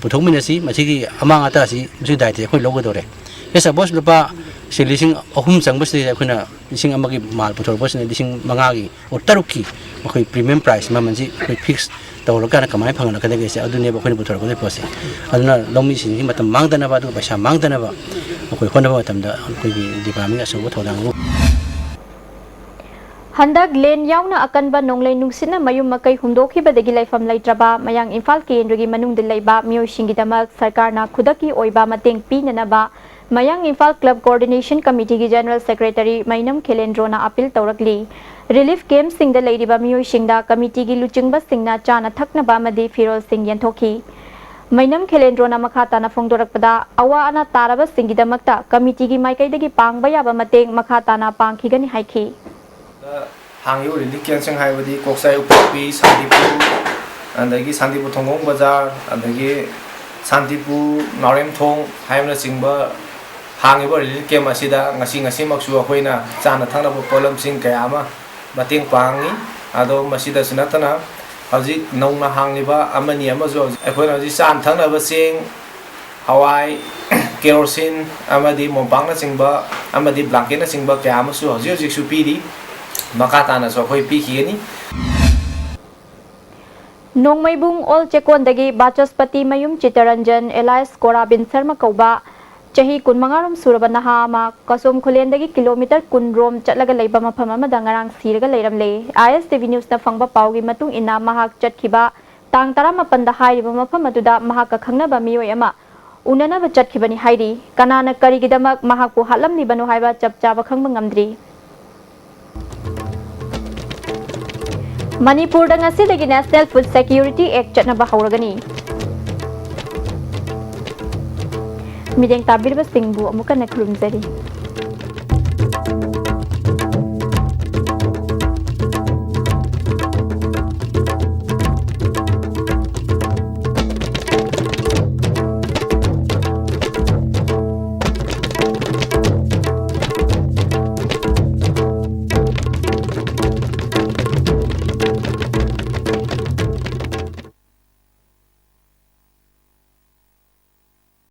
ꯄꯨꯊꯣꯛꯃꯤꯟꯅꯁꯤ꯫ ꯃꯁꯤꯒꯤ ꯑꯃꯥꯡ ꯑꯇꯥꯁꯤ ꯃꯁꯤꯒꯤ ꯗꯥꯏꯇꯁꯤ ꯑꯩꯈꯣꯏ ꯂꯧꯒꯗꯧꯔꯦ꯫ Yes, suppose ꯂꯨꯄꯥ ꯁꯤ ꯂꯤꯁꯤꯡ ꯑꯍꯨꯝ ꯆꯪꯕꯁꯤꯗꯩꯗ ꯑꯩꯈꯣꯏꯅ ꯂꯤꯁꯤꯡ ꯑꯃꯒꯤ ꯃꯥꯜ ꯄꯨꯊꯣꯔꯛꯄꯁꯤꯅ ꯂꯤꯁꯤꯡ ꯃꯉꯥꯒꯤ ꯑꯣ ꯇꯔꯨꯛꯀꯤ ꯑꯩꯈꯣꯏ premium price ꯃꯃꯜꯁꯤ ꯑꯩꯈꯣꯏ fix ꯇꯧꯔꯀꯥꯟꯗ ꯀꯃꯥꯏꯅ ꯐꯪꯍꯜꯂꯛꯀꯗꯒꯦꯁꯦ ꯑꯗꯨꯅꯦꯕ ꯑꯩꯈꯣꯏꯅ ꯄꯨꯊꯣꯔꯛꯀꯗꯣꯏ ꯄꯣꯠꯁꯦ꯫ ꯑꯗꯨꯅ ꯂꯧꯃꯤꯁꯤꯡꯁꯤ ꯃꯇꯝ ꯃꯥꯡꯗꯅꯕ ꯑꯗꯨꯒ ꯄꯩꯁꯥ ꯃꯥꯡꯗꯅꯕ ꯑꯩꯈꯣꯏ ꯍꯣꯠꯅꯕ ꯃꯇꯝꯗ ꯑꯩꯈꯣꯏꯒꯤ departmentꯒꯤ ꯑꯆꯧꯕ ꯊꯧꯗꯥꯡ ꯑꯃ ꯍꯟꯗꯛ ꯂꯦꯟ ꯌꯥꯎꯅ ꯑꯀꯟꯕ ꯅꯣꯡꯂꯩ ꯅꯨꯡꯁꯤꯠꯅ ꯃꯌꯨꯝ ꯃꯀꯩ ꯍꯨꯝꯗꯣꯛꯈꯤꯕꯗꯒꯤ ꯂꯩꯐꯝ ꯂꯩꯇ꯭ꯔꯕ ꯃꯌꯥꯡ ꯏꯝꯐꯥꯜ ꯀꯦꯟꯗ꯭ꯔꯒꯤ ꯃꯅꯨꯡꯗ ꯂꯩꯕ ꯃꯤꯑꯣꯏꯁꯤꯡꯒꯤꯗꯃꯛ ꯁꯔꯀꯥꯔꯅ ꯈꯨꯗꯛꯀꯤ ꯑꯣꯏꯕ ꯃꯇꯦꯡ ꯄꯤꯅꯅꯕ ꯃꯌꯥꯡ ꯏꯝꯐꯥꯜ ꯀ꯭ꯂꯕ ꯀꯣꯑꯣꯔꯗꯤꯅꯦꯁꯟ ꯀꯃꯤꯇꯤꯒꯤ ꯖꯦꯅꯔꯦꯜ ꯁꯦꯀ꯭ꯔꯦꯇꯔꯤ ꯃꯩꯅꯝ ꯈꯦꯂꯦꯟꯗ꯭ꯔꯣꯅ ꯑꯄꯤꯜ ꯇꯧꯔꯛꯂꯤ꯫ ꯔꯤꯂꯤꯐ ꯀꯦꯝꯞꯁꯤꯡꯗ ꯂꯩꯔꯤꯕ ꯃꯤꯑꯣꯏꯁꯤꯡꯗ ꯀꯃꯤꯇꯤꯒꯤ ꯂꯨꯆꯤꯡꯕꯁꯤꯡꯅ ꯆꯥꯅ ꯊꯛꯅꯕ ꯑꯃꯗꯤ ꯐꯤꯔꯣꯜꯁꯤꯡ ꯌꯦꯟꯊꯣꯛꯈꯤ꯫ ꯃꯩꯅꯝ ꯈꯦꯂꯦꯟꯗ꯭ꯔꯣꯅ ꯃꯈꯥ ꯇꯥꯅ ꯐꯣꯡꯗꯣꯔꯛꯄꯗ, ꯑꯋꯥ ꯑꯅꯥ ꯇꯥꯔꯕꯁꯤꯡꯒꯤꯗꯃꯛꯇ ꯀꯃꯤꯇꯤꯒꯤ ꯃꯥꯏꯀꯩꯗꯒꯤ ꯄꯥꯡꯕ ꯌꯥꯕ ꯃꯇꯦꯡ ꯃꯈꯥ ꯇꯥꯅ ꯄꯥꯡꯈꯤꯒꯅꯤ ꯍꯥꯏꯈꯤ꯫ ꯍꯥꯡꯉꯤꯕ ꯔꯤꯂꯤꯐ ꯀꯦꯝꯞꯁꯤꯡ ꯍꯥꯏꯕꯗꯤ ꯀꯣꯛꯆꯥꯏ, ꯎꯄꯣꯛꯄꯤ, ꯁꯥꯟꯇꯤꯄꯨꯔ, ꯑꯗꯒꯤ ꯁꯥꯟꯇꯤꯄꯨꯔ ꯊꯣꯡꯒꯣꯡ ꯕꯖꯥꯔ, ꯑꯗꯒꯤ ꯁꯥꯟꯇꯤꯄꯨꯔ, ꯅꯥꯎꯔꯦꯝꯊꯣꯡ ꯍꯥꯏꯕꯅꯆꯤꯡꯕ ꯍꯥꯡꯉꯤꯕ ꯔꯤꯂꯤꯐ ꯀꯦꯝꯞ ꯑꯁꯤꯗ ꯉꯁꯤ, ꯉꯁꯤꯃꯛꯁꯨ ꯑꯩꯈꯣꯏꯅ ꯆꯥꯅ ꯊꯛꯅꯕ ꯄꯣꯠꯂꯝꯁꯤꯡ ꯀꯌꯥ ꯑꯃ ꯃꯇꯦꯡ ꯄꯥꯡꯉꯤ꯫ ꯑꯗꯣ ꯃꯁꯤꯗꯁꯨ ꯅꯠꯇꯅ ꯍꯧꯖꯤꯛ ꯅꯧꯅ ꯍꯥꯡꯂꯤꯕ ꯑꯃꯅꯤ ꯑꯃꯁꯨ ꯍꯧꯖꯤꯛ ꯑꯩꯈꯣꯏꯅ ꯍꯧꯖꯤꯛ ꯆꯥꯅ ꯊꯛꯅꯕꯁꯤꯡ, ꯍꯋꯥꯏ, ꯀꯦꯔꯣꯁꯤꯟ ꯑꯃꯗꯤ ꯃꯣꯝꯄꯥꯛꯅꯆꯤꯡꯕ ꯑꯃꯗꯤ ꯕ꯭ꯂꯥꯡꯀꯦꯠꯅꯆꯤꯡꯕ ꯀꯌꯥ ꯑꯃꯁꯨ ꯍꯧꯖꯤꯛ ꯍꯧꯖꯤꯛꯁꯨ ꯄꯤꯔꯤ꯫ ꯃꯈꯥ ꯇꯥꯅꯁꯨ ꯑꯩꯈꯣꯏ ꯄꯤꯈꯤꯒꯅꯤ꯫ ꯅꯣꯡꯃꯩꯕꯨꯡ ꯑꯣꯜ ꯆꯦꯛꯀꯣꯟꯗꯒꯤ ꯕꯥꯆꯁꯄꯇꯤ ꯃꯌꯨꯝ ꯆꯤꯇꯔꯟꯖꯟ alias ꯀꯣꯔꯥꯕꯤꯟ ꯁꯔꯃ ꯀꯧꯕ ꯆꯍꯤ ꯀꯨꯟꯃꯉꯥ ꯔꯣꯝ ꯁꯨꯔꯕ ꯅꯍꯥ ꯑꯃ ꯀꯁꯣꯝ ꯈꯨꯂꯦꯟꯗꯒꯤ ꯀꯤꯂꯣꯃꯤꯇꯔ ꯀꯨꯟ ꯔꯣꯝ ꯆꯠꯂꯒ ꯂꯩꯕ ꯃꯐꯝ ꯑꯃꯗ ꯉꯔꯥꯡ ꯁꯤꯔꯒ ꯂꯩꯔꯝꯂꯦ꯫ ISTV Newsꯅ ꯐꯪꯕ ꯄꯥꯎꯒꯤ ꯃꯇꯨꯡ ꯏꯟꯅ, ꯃꯍꯥꯛ ꯆꯠꯈꯤꯕ ꯇꯥꯡ ꯇꯔꯥꯃꯥꯄꯟꯗ ꯍꯥꯏꯔꯤꯕ ꯃꯐꯝ ꯑꯗꯨꯗ ꯃꯍꯥꯛꯀ ꯈꯪꯅꯕ ꯃꯤꯑꯣꯏ ꯑꯃ ꯎꯅꯅꯕ ꯆꯠꯈꯤꯕꯅꯤ ꯍꯥꯏꯔꯤ꯫ ꯀꯅꯥꯅ ꯀꯔꯤꯒꯤꯗꯃꯛ ꯃꯍꯥꯛꯄꯨ ꯍꯥꯠꯂꯝꯂꯤꯕꯅꯣ ꯍꯥꯏꯕ ꯆꯞ ꯆꯥꯕ ꯈꯪꯕ ꯉꯝꯗ꯭ꯔꯤ꯫ ꯃꯅꯤꯄꯨꯔꯗ ꯉꯁꯤꯗꯒꯤ National Food Security Act ꯆꯠꯅꯕ ꯍꯧꯔꯒꯅꯤ꯫ ꯃꯤꯠꯌꯦꯡ ꯇꯥꯕꯤꯔꯤꯕꯁꯤꯡꯕꯨ ꯑꯃꯨꯛ ꯍꯟꯅ ꯈꯨꯔꯨꯝꯖꯔꯤ꯫